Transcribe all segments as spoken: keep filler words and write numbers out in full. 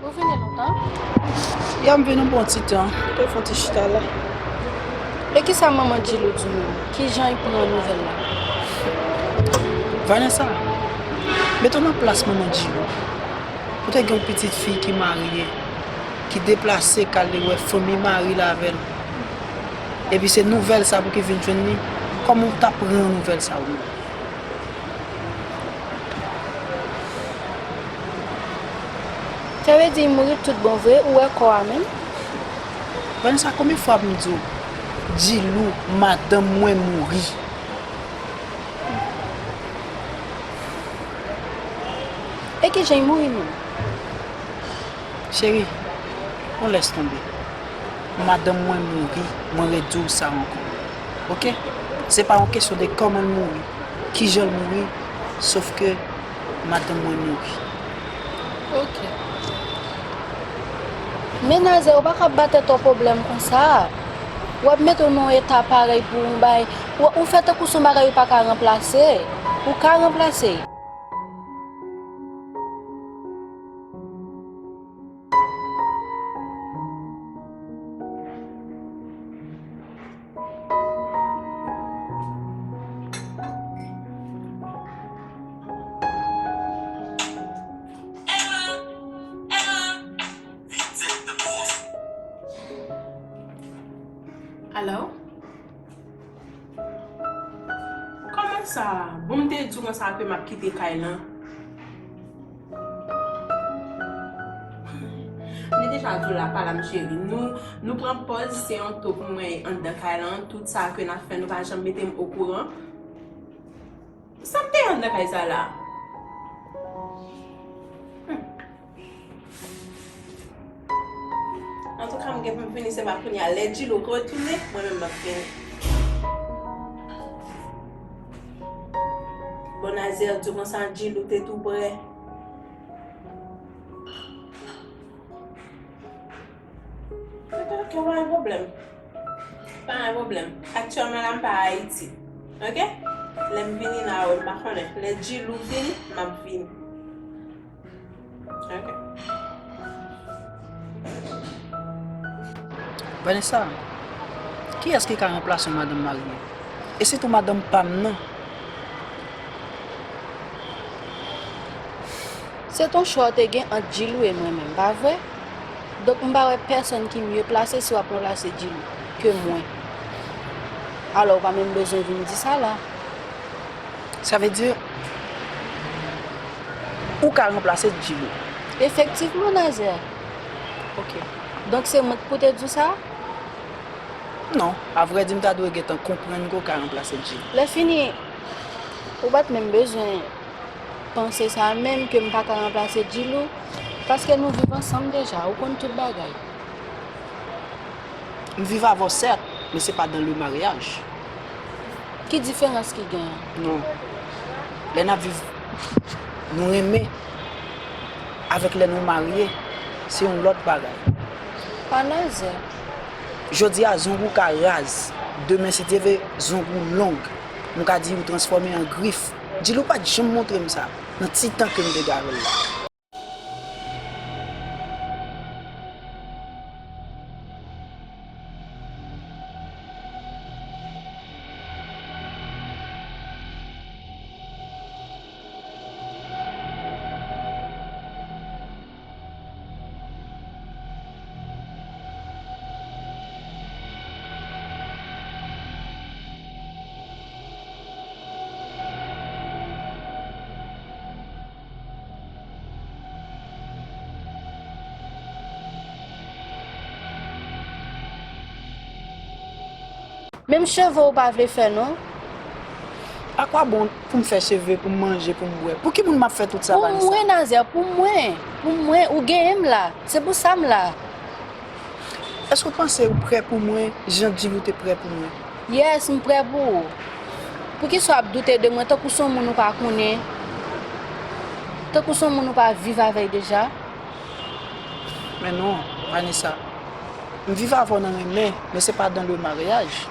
Ou vini lontan? Ya, m vin yon bon ti tan. Te fè yon ti chita la. E kisa manman Djilou di w menm? Kijan l pran nouvèl la? Vanessa, mete w nan plas manman Djilou. Ou te gen yon pitit fi ki marye, ki deplase k ale wè fanmi mari l avè l. Epi se nouvèl sa pou ki vin jwenn li. Kòman w t ap pran nouvèl sa ou menm? Sa vle di li mouri tout bon vre, ou wè kò a menm? Vanessa, konbyen fwa pou m di w, Djilou, madanm mwen mouri. E kijan l mouri menm? Cheri, on lès tonbe. Madanm mwen mouri, mwen redi w sa ankò. Oke? Se pa yon kesyon de kòman l mouri, kijan l mouri, sof ke madanm mwen mouri. Oke. Men Nazè, ou pa ka ba tèt ou pwoblèm konsa. W ap mete w nan yon eta parèy pou yon bagay. Ou, ou fè tankou se yon bagay ou pa ka ranplase. Ou ka ranplase. Alo? Kòman sa? Bon, m te di w konsa ke m ap kite kay lan. M te deja di w la, pa la, m cheri. Nou, nou pran pòz, se yon to pou mwen anndan kay lan. Tout sa ke n ap fè, nou pa janm mete m okouran. Sa m te anndan kay sa la? Hmm. Antouka, m gen pou m fini, se pa kounye a. Lè Djilou retounen, mwen menm m ap vini. Bon, Nazè di w konsa, Djilou te tou prè. Ok, ok, pa gen pwoblèm. Pa gen pwoblèm. Aktyèlman la, m pa Ayiti. Ok? Lè m vini, n a wè, m pa konnen. Lè Djilou vini, m ap vini. Ok. Vanessa, kiyès ki ka ranplase yon madanm marye? E sitou madanm pa m nan? Se t on chwa w te gen ant Djilou e mwen menm, pa vre? Donk, m pa wè pèsonn ki mye plase si w ap ranplase Djilou ke mwen. Alò, ou pa menm bezwen vin di sa la. Sa vle di, ou ka ranplase Djilou? Efektivman, Nazè. Ok. Donk, se mwen k pou te di w sa? Non, avrèdi, m ta dwe gentan konprann ke w ka ranplase Djilou. Lè fini, ou pa t menm bezwen panse sa menm ke m pa ka ranplase Djilou, paske nou viv ansanm deja, ou konn tout bagay. M viv avè w, sèt, men se pa dans le mariage. Ki diferans ki genyen? Non. Lè n ap viv, nou renmen, avèk lè nou marye, se yon lòt bagay. Pa Nazè. Jodi a, zong ou ka raz. Demen, si Dye vle, zong ou long. M ka di ou transfòme an grif. Djilou pa t janm montre m sa, nan ti tan ke m te gen avè l la. Menm cheve ou pa vle fè non. A kwa bon pou m fè cheve, pou m manje, pou m bwè? Pou ki moun m ap fè tout sa, Vanessa? Pou mwen, Nazè, pou mwen. Pou mwen, ou genyen m la. Se pou sa m la. Èske w panse ou prè pou mwen, jan Djilou te prè pou mwen? Yes, m prè pou ou. Poukisa w ap doute de mwen tankou se yon moun ou pa konnen? Tankou se yon moun ou pa viv avè l deja? Men non, Vanessa. M viv avè w nan renmen, men se pa dans le mariage.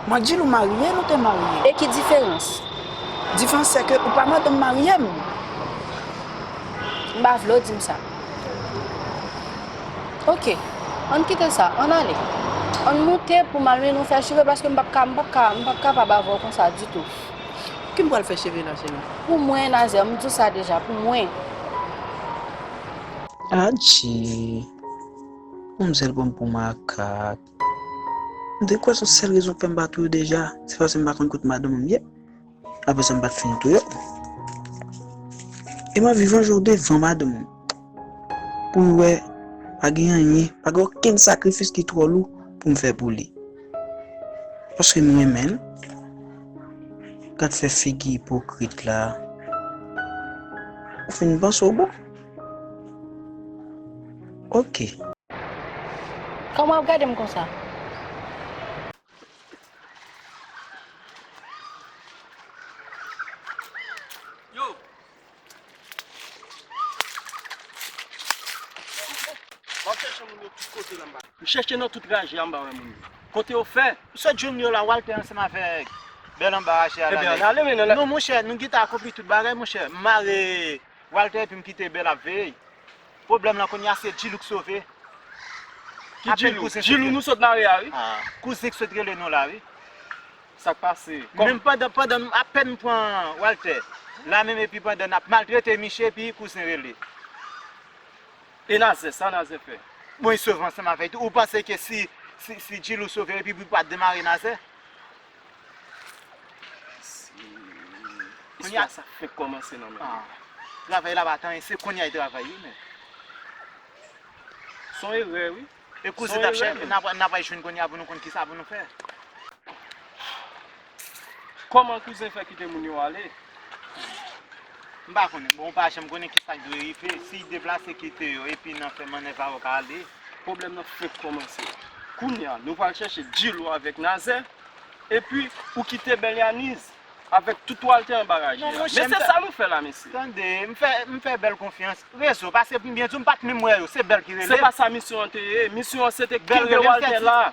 Mwen ak Djilou marye, nou te marye. E ki diferans? Diferans se ke ou pa madanm marye m. M pa vle w di m sa. Oke, ann kite sa, ann ale. Ann moute pou m al mennen w fè cheve paske m p ap ka, m p ap ka, m p ap kapab avè w konsa ditou. Ki m pral fè cheve la, cheri? Pou mwen, Nazè, m di w sa deja, pou mwen. Adje. Manmzèl pran m pou makak. M te kwè se yon sèl rezon k fè m pa touye w deja, se paske m pa konn kote madanm m ye. Apre sa, m pa t fin touye w. E m ap viv yon jou devan madanm ou. Pou l wè, pa gen anyen, pa gen okenn sakrifis ki twò lou pou m fè pou li. Paske m renmen l. Gad fè figi ipokrit la. Ou fin panse w bon? Oke. Kòman w ap gade m konsa? Yo! M ap chèche moun yo tout kote la, m pa. M chèche nan tout raje a, m pa wè moun yo. Kote yo fè? M sot jwenn yo la, Walter ansanm avèk bèl anba raje a la. Ebyen, ann ale, men non. Non, monchè, nou gentan akonpli tout bagay, monchè. M mare Walter epi m kite bèl ap veye. Pwoblèm lan kounye a se Djilou k sove. Ki Djilou? Djilou nou sot mare a, wi. Ah, kouzen k sot rele nou la, wi. Sa k pase? Menm pandan, pandan m apèn pran Walter la menm, epi pandan n ap maltrete Miche, epi kouzen rele. E Nazè, sa Nazè fè? Bon, li sove ansanm avèk tou. Ou panse ke si, si, si Djilou sove, epi pou pa demare Nazè? Istwa sa fenk kòmanse nan men. Ah. Travay la pa t anyen, se kounye a l travay, wi, men. Se yon erè, wi. E kouzen n ap chèche, n ap, n ap al jwenn kounye a pou nou konn kisa pou nou fè. Kòman kouzen fè kite moun yo ale? M pa konnen. Bon, ou pa janm konnen kisa k dwe rive. Si l deplase kite yo, epi nan fè mannèv avè w ka ale. Pwoblèm nan fenk kòmanse. Kounye a, nou pral chèche Djilou avèk Nazè, epi ou kite Bèlyaniz avèk tout Walter anba raje a. Men se sa nou fè la, mesye. Tande, m fè, m fè Bèl konfyans. Rezo, paske pou m byen di w, m pa t menm wè yo. Se Bèl ki rele m. Se pa sa misyon an te ye. Misyon an se te kenbe Walter la.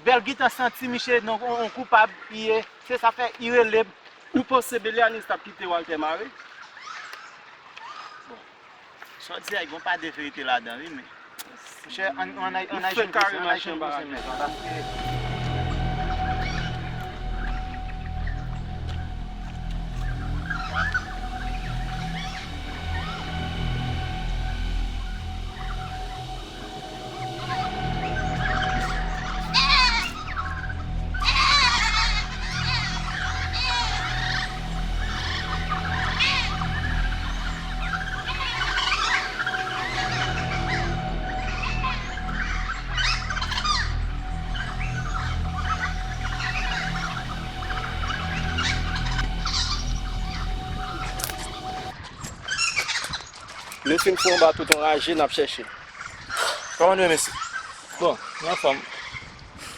Bèl gentan santi Miche, donk, on, on koupab li ye. Se sa fè li rele m. Ou panse Bèlyaniz t ap kite Walter mare? Bon, sa w di a, gen yon pa de verite ladan, wi, men. Monchè, ann, ann, ann, ann al jwenn kouzen, ann al jwenn kouzen, men, paske Nou fin fè yon ba tout yon raje n ap chèche. Kòman nou ye, mesye? Bon, nou anfòm.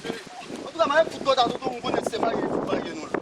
Antouka, m a fout dòt a tonton, m konnen se marye, fout marye nou la.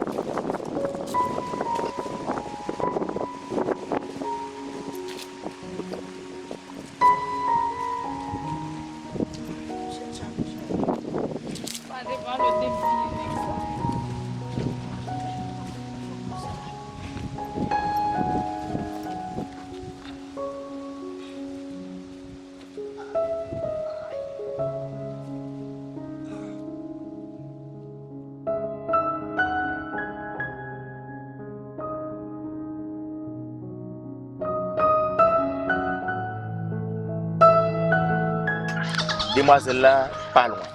Demwazèl la pa lwen.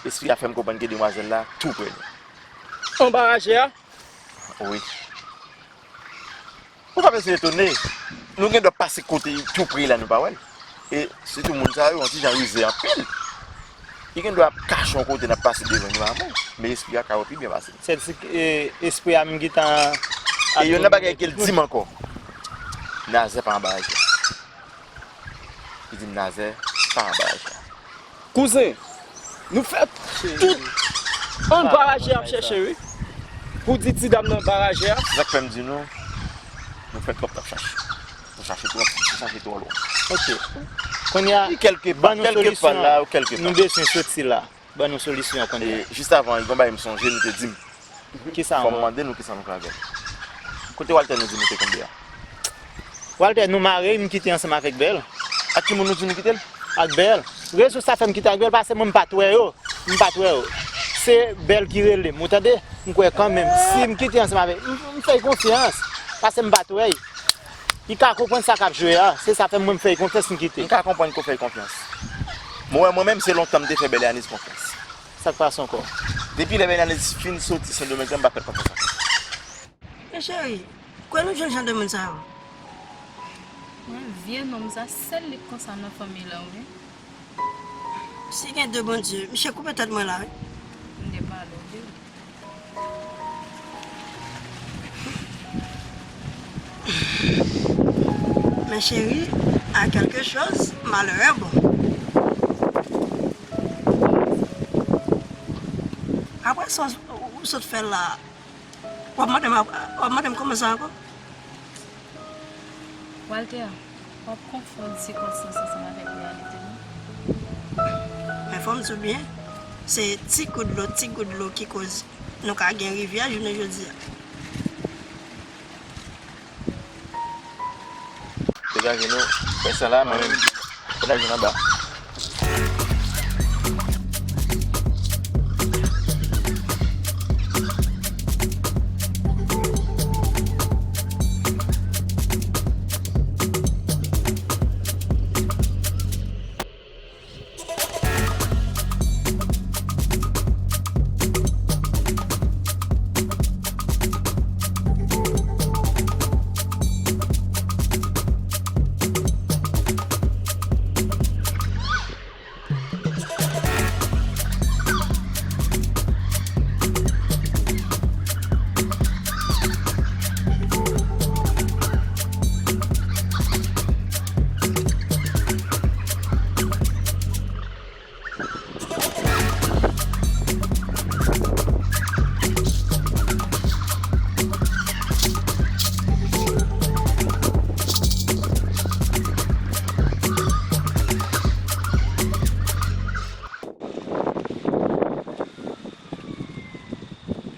Espri a fè m konprann ke demwazèl la tou pre nou. Anba raje a? Wi. Ou pa bezwen etone. Nou gen dwa pase kote tou pre la, nou pa wè l. E sitou moun sa yo, yon ti jan rize anpil. Li gen dwa ap kache yon kote, n ap pase devan nou amon. Men espri a ka wè pi byen pase. Sètadi, e, espri a menm gentan. E yon nan bagay ke l di m ankò. Nazè pa anba raje a. Li di m Nazè pa anba raje a. Kouzen, nou fè tout. Ann ba raje a ap chèche, wi. Pou di ti dam nan ba raje a. Se sa k fè m di nou, nou fè twòp t ap chache. Nou chache twòp, nou chache twò lwen. Ok. Kounye a, ban nou solisyon. Kèlkepa la ou kèlkepa. Nou bezwen soti la. Ban nou solisyon kounye a. E jis avan, gen yon bagay m sonje, nou te di m. Kisa ankò? Fò m mande nou kisa nou fè avè l. Kote Walter nou di nou te kenbe a? Walter, nou mare, m kite ansanm avèk Bèl. Ak ki moun nou di nou kite l? Ak Bèl. Rezon sa fè m kite ak Bèl, paske mwen m pa t wè yo. M pa t wè yo. Se Bèl ki rele m, ou tande? M kwè kanmenm, si m kite ansanm avèk, m, m fè l konfyans, paske m pa t wè l. Li ka konprann sa k ap jwe a, se sa fè mwen m fè l konfyans, m kite. M ka konprann ke w fè l konfyans. Mwen, mwen menm, se lontan m te fè Bèl e Aniz konfyans. Sa k pase ankò? Depi lè Bèl e Aniz fin soti Sendomeng lan, m pa fè l konfyans ankò. Men cheri, kwè nou jwenn jan de moun sa yo? Mwen, vye nonm sa, sèl li k konsa nan fanmi lan, wi. Si gen de Bondye, misye koupe tèt mwen la, wi. M te pale w de. Men cheri, à quelque chose, malheur est bon. Apre sa w sot fè la, w ap mande m, w ap mande m kòman sa ankò? Walter, w ap konfonn sikonstans ansanm avèk reyalite, non? Men fò m di w byen, se ti gout dlo, ti gout dlo ki koz nou ka gen rivyè jounen jodi a. Degaje nou, fè sa la, mwen menm, degaje nou anba.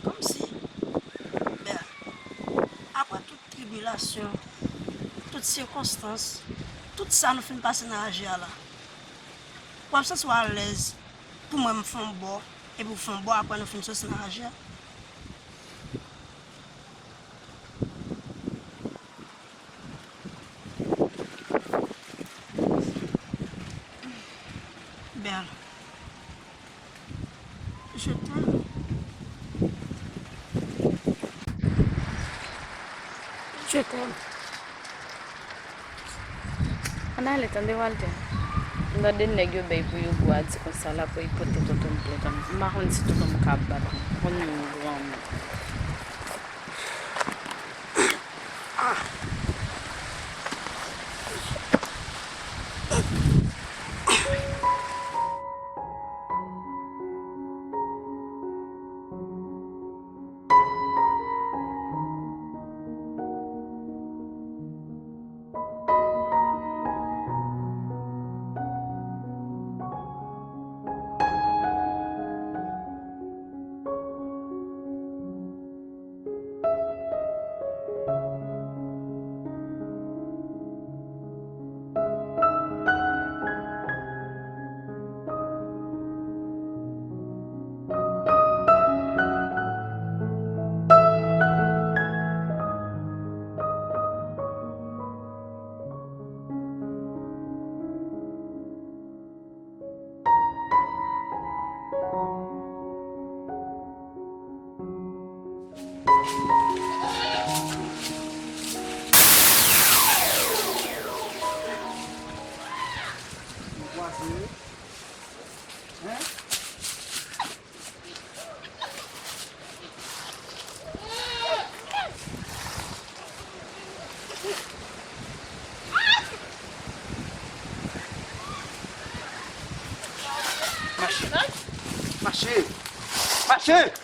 Kòmsi, bèl. Apre tout tribilasyon, tout sikonstans, tout sa nou fin pase nan raje a la, w ap santi w alèz pou mwen m fè yon bò, epi w fè yon bò apre nou fin soti nan raje a? Bèl. Je t'aime. Je t'aime. Ann ale, tande, Walter. M tande nèg yo bay pou Yougo a di konsa l ap pote tonton m plent. M pa konn si tonton m ka bat m. M konn yon granmoun. Ah! Mache! Mache! Mache!